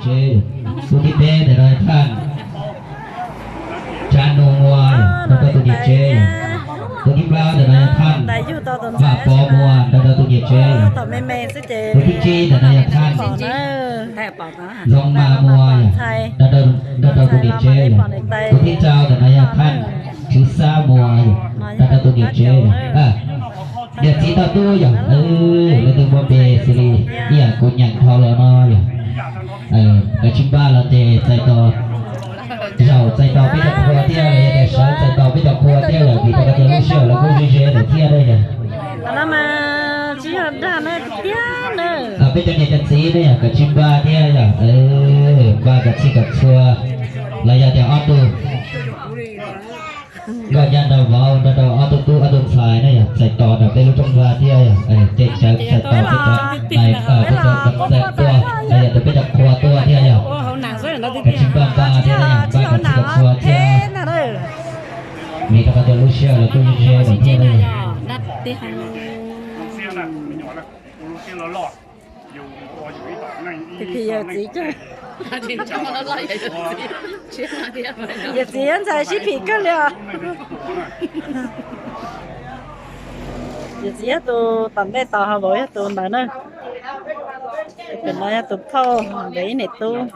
Tsev, tus thib peb ntawm no yog thaj Tsav Nus Muas, nrog rau tus niam tsev. Tus thib plaub ntawm no yog thaj Vam Pov Muas, nrog rau tus niam tsev. Tus thib tsib ntawm no yog thaj Zoo Mas Muas, nrog rau tus niam tsev. Tus thib rau ntawm no yog thaj Tswv Xab Muas, nrog rau tus niam tsev. Niam txiv tau tub yog leej twg muaj npe xws li ib yam kuv nyeem dhau los no yog kav tsij npaj los ces txais tos, zaum txais tos peb cov qhua thiab los yog tias sawv txais tos peb cov qhua thiab yog vim rau qhov tias lub sij hawm los kuj ze ze lawm thiab yog. Peb cov niam cov txiv ne yog kav tsij npaj thiab yog npaj kom txhij kom txhua los yog tias ob tug nkauj nyab nraug vauv nrog rau ob tug tub ob tug ntxhais ne yog txais tos rau peb lub rooj vag thiab yog ces sawv txais tos peb cov, peb cov txais tuaj los yog tus peb cov qhua tuaj thiab yog kav tsij npaj npaj thiab yog npaj kom txhij kom txhua thiab vim rau qhov tias lub sij hawm los kuj ze ze lawm thiab yog. Phim phim yawm txiv, yawm txiv ntxhais sib phim kawg li os. Yawm txiv yog tus tom ntej tos, ho vauv yog tus ntawd na. Pem no yog tus phauj, pem ib niam tub.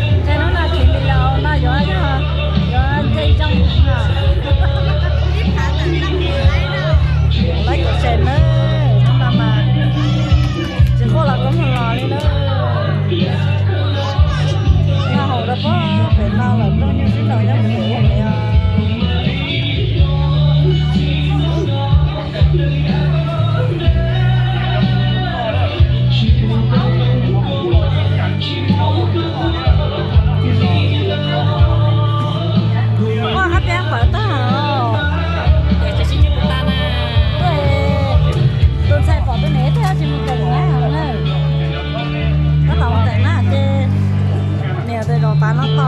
Hnub no khiav video no yuav, yuav nce zoo no. Laiv kom seem nawb, hnub no mas tsis quaj los koob hmoov los li na. Noj haus rau pob pem no lawm, nrog nyuj sib nraus nyob pem ua pem os. Ua hab tias pawv tag os. Tus ntxhais pom tus niam twb tsis mus kawm na. Tab tom mus kawm na ces niam tus zaum tav no to.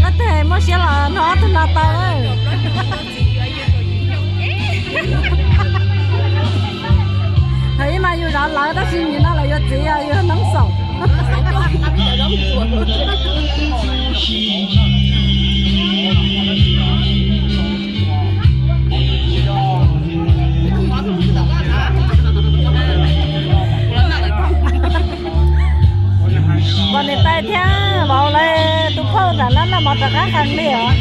Ob tug muaj siab los nrog ob tug no tau lawm. Thaum ub mas yus zov lawv tab sis nim no lawv yuav txiv os, yus noob xaum. Pom niam tais thiab vauv lawv tus phauj nram no noj mov rov qab qees li os.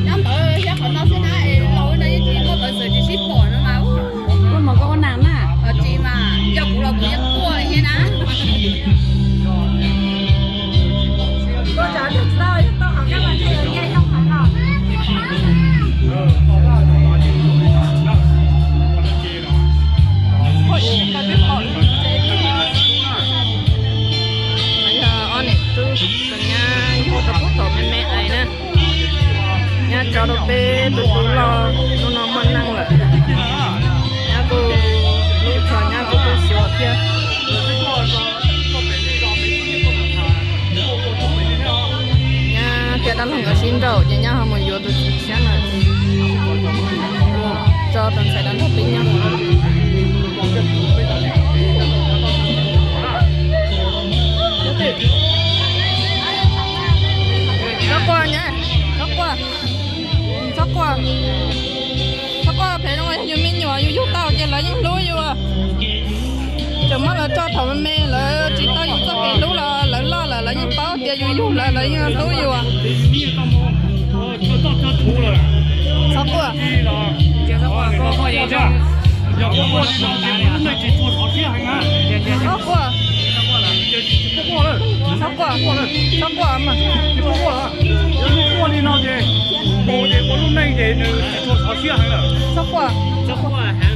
Nyob ntawd xyab qhov no xwb na, es laus no yeej tsis muaj peev xwm tsis sib pom no mas. Kuj mus koj ua nas na. Tsis mas yog kuv los kuv yeej quaj li thiab na. Yog ob niam tub tus nyab yug rau pub thaum me me ais na. Nyab tso rau peb tus tub loj hnub no muaj neej lawm. Nyab kuj, lub tsho nyab kuj tub xyuas thiab. Nyab thiab dab laug nkawd sib nrauj ces nyab ho mus yuav tus txiv tshiab lawm. Tso tus ntxhais dab laug peb nyob. Txhob quaj nyab, txhob quaj, txhob quaj, txhob quaj phem zoo, yog yus me nyuam yus yug tau ces lawv yeej hlub yus. Tseem muab lawv tso thaum me me, lawv tsis tau yus txoj kev hlub los lawv loj lawm lawv yeej paub tias yus yug lawv, lawv yeej hlub yus. Txhob quaj. Txhob quaj. Txhob quaj. Txhob quaj mas. Txhob quaj.